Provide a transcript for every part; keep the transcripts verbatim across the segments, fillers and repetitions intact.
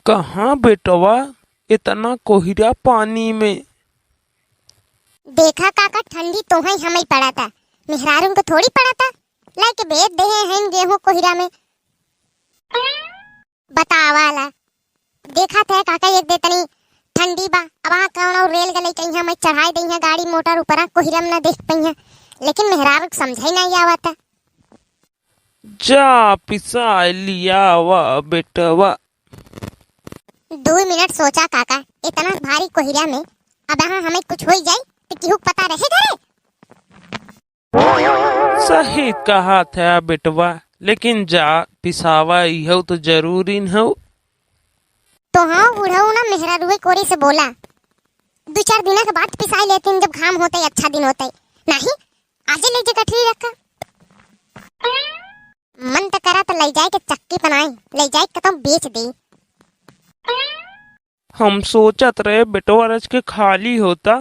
कहाँ बेटवा, इतना कोहिरा पानी में? देखा काका, ठंडी तोहई हमई पड़ता, मेहरारून को थोड़ी पड़ता। लाइके बेच देहे हैं गेहूं कोहिरा में। बतावा ला, देखत है काका, एक दे तनी ठंडी बा, अब वहाँ कौनो रेल गलई कहीं हमई चढ़ाई दइहें गाड़ी मोटर ऊपरा, कोहिरा में ना देख पइहें, लेकिन मेहरारू के समझई नाहीं आवत है। जा पिसाए लियावा बेटवा। दुई मिनट सोचा काका, इतना भारी कोहिरा में अब यहाँ हमई कुछ होई जाई तो केहू के पता रहे घरे? सही कहत है बेटवा, लेकिन जा पिसावा, इहउ तो जरूरी न हउ। तो हाँ बुढ़ऊ ना मेहरारुए कोरी से बोला, दुई चार दिना के बाद पिसाई लेतिन, जब घाम होतइ, अच्छा दिन होतइ। नाहीं, आजे लइ जे गठरी रखा। मन त करा त लइ जाए के चक्की बनाई, लइ जाए के कतौ बेच दे। हम सोचत रहे बेटवा रच के खाली होता,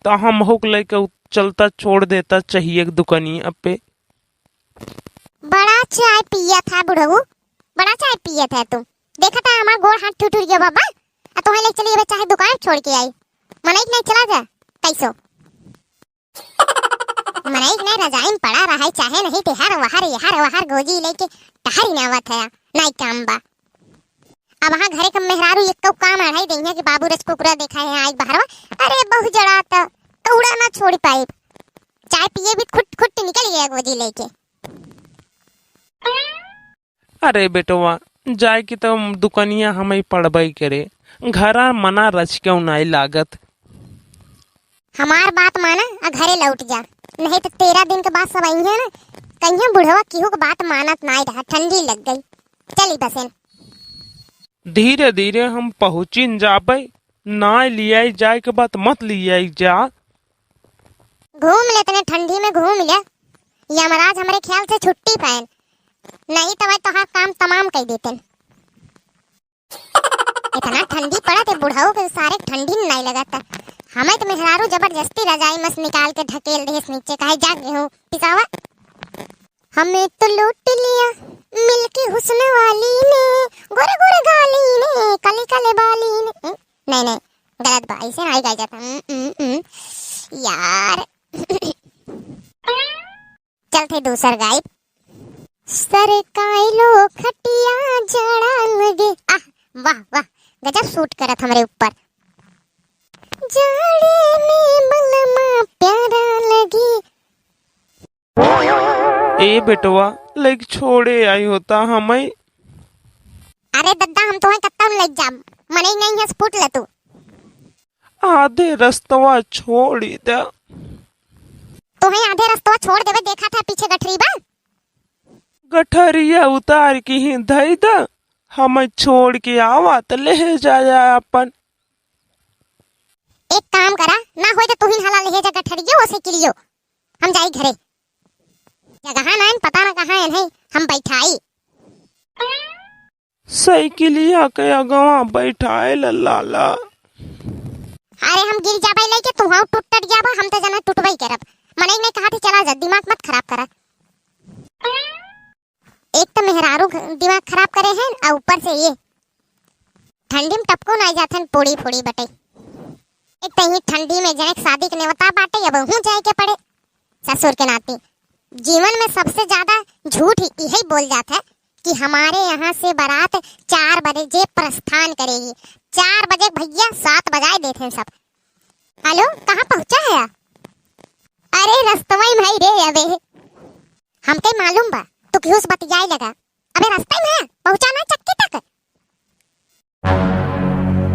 त हमहू के लइके उ-, चलता छोड़ देता चाहिए एक दुकनिया पे। बड़ा चाय पियत है बुढ़ऊ, बड़ा चाय पियत है तू। देखत है हमार गोड़ हाथ ठुठुर गया बाबा, आ तोहे ले चली अब चाहे दुकान छोड़ के आई। मनई के नहीं चला जा, कैसो? मनई के नहीं रजाई में पड़ा रहा है, चाहे नहीं ते हर वहर, यहर वहर गोजी लेके टहरी ना आवत है, नहीं काम बा। अब वहाँ घरे के मेहरारू एक्को काम अढ़ाई दइहें कि बाबू रच कुकुरा देखा है, आई बहरवा, अरे बहु जड़ा त कौड़ा ना छोड़ पाइब। चाय पिए भी खुट खुट निकल गया गोजी लेके। अरे बेटवा, जाए के तो दुकनिया हमई पड़बई करे, घरा मना रच के नाई लागत। हमार बात माना आ घरे लौट जा, नहीं तो तेरह दिन के बाद सब अइहें ना, कहिया बुढ़वा केहू के बात मानत नाई रहा, ठंडी लग गई। चली बसेन। धीरे धीरे हम पहुँचिन जाबे, नाई लियाई जाए के बात मत लियाई जा। घूम ले, तने ठंडी में घूम ले, यमराज हमरे ख्याल से छुट्टी पाएन, नहीं तो वह तोहार काम तमाम कई देतेन। इतना ठंडी पड़त है, बुढ़ऊ के सारे ठंडी में नाई लगत। हमई तो मेहरारू जबरदस्ती रजाई में से निकाल के ढकेल देहेस नीचे, कहे, "जा गेहूं पिसावा।" हमें तो लूट लिया मिलके हुस्न वाली ने, गोरे गोरे गाली ने, काली काले बाली ने। हम्म, नहीं, नहीं, गलत बा, ऐसे नाई गाई जाता। हम्म, हम्म, हम्म। यार। चल थे दूसर गाइब। सरकाई लो खटिया जड़ा लगे। आह, वाह, वाह, गजब सूट करत हमरे ऊपर। जाड़े में बलमा प्यारा लगी। ए बेटवा, लइक छोड़े आई होता हमई। अरे दद्दा, हम तोहे कत्ता में लइक जाब? मनई नहीं है, फूट ले तू। आधे रस्तवा छोड़ी दा। तोहे आधे रस्तवा छोड़ देवे, देखा था पीछे गठरी बा। गठरिया उतार के ही धई दा, हमई छोड़ के आवा त ले जाया अपन। एक काम करा, ना होई त तुहिन हला ले जा गठरियो, ओसे किलियो। हम जाई घरे। जगहा नाइन, पता ना कहाँ एन है, हम बैठाई। साइकिलिया के अगवा बैठाए ला लाला। अरे हम गिर जाबे लइके, तू हाँ टूट टट जाबा, हम तो जना टूटबे करब। मनई नहीं कहा थी चला जा, दिमाग मत खराब करा। एक तो मेहरारू घ-, दिमाग खराब करे हैं, और ऊपर से ये ठंडी में टपको ना जात हैं, पोड़ी फोड़ी बटे। एक तो ही ठंडी में जनक शादी के नेवता बाटे, अब हूँ जाए के पड़े ससुर के नाती। जीवन में सबसे ज्यादा झूठ यही बोल जात है कि हमारे यहाँ से बारात चार बजे प्रस्थान करेगी। चार बजे भैया, सात बजाए देते हैं सब। हेलो, कहाँ पहुँचा है? अरे रस्तवई में है रे अबे। हमके मालूम बा, तू केहू से बतियाए लगा। अबे रस्तई में है, पहुँचा ना चक्की तक।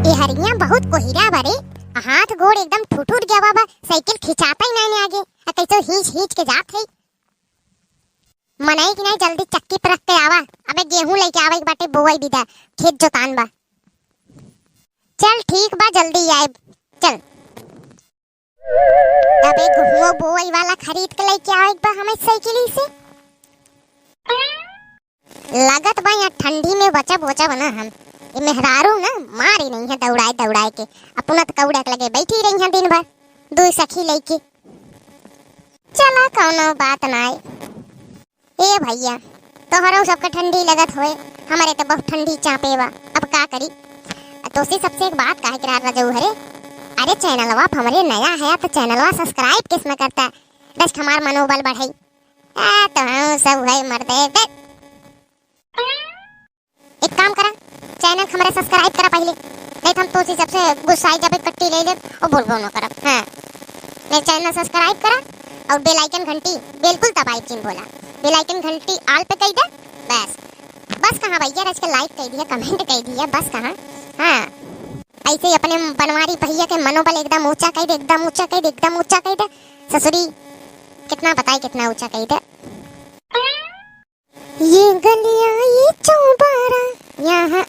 ए हरिया बहुत कोहिरा बा रे, हाथ गोड़ एकदम ठुठुर गया बा, साइकिल खिंचाता ही नहीं आगे, आ कैसे हींच हींच के जात है। मनई की नहीं, जल्दी चक्की पर रख के आवा। अबे गेहूं लेके आवे के बाटे, बोवई बिदा, खेत जोतान बा। चल ठीक बा, जल्दी आए। चल। अबे गेहूं बोवई वाला खरीद के लेके आवे के बा हमें साइकिल से। लागत बा यहाँ ठंडी में बचब बचब ना हम। ये मेहरारू ना मारी नहीं है दौड़ाए दौड़ाए के। अपना तो कौड़ा के लगे बैठी रही हैं दिन भर, दो सखी लेके। चला कौनो बात नाय। ए भैया, तोहरो सबके ठंडी लगत होए, हमरे तो बहुत ठंडी चापे बा। अब का करी? तोसे सबसे एक बात कहे के रहत रजऊ हरे, अरे चैनलवा पे हमरे नया है तो चैनलवा subscribe किस में करता है, just हमार मनोबल बढ़ई। आ, तो हम सब है मर्दे। एक काम करा, चैनल हमरे subscribe करा पहिले, नहीं तो हम तोसे सबसे गुस्साई जबे कट्टी ले लेब और बोलबो न करब। हाँ, नहीं, चैनल subscribe करा और bell icon घंटी बिल्कुल दबाई जिन बोला, bell icon घंटी all पे कई दे। बस, बस कहाँ भैया, रज के like कई दिया, comment कई दिया, बस कहाँ। हाँ, ऐसे ही अपने बनवारी भैया के मनोबल एकदम ऊंचा कई दे, एकदम ऊंचा कई दे, एकदम ऊंचा कई दे। ससुरी, कितना बताई, कितना ऊंचा कई दे। ये गलियां, ये चौबारा, यहाँ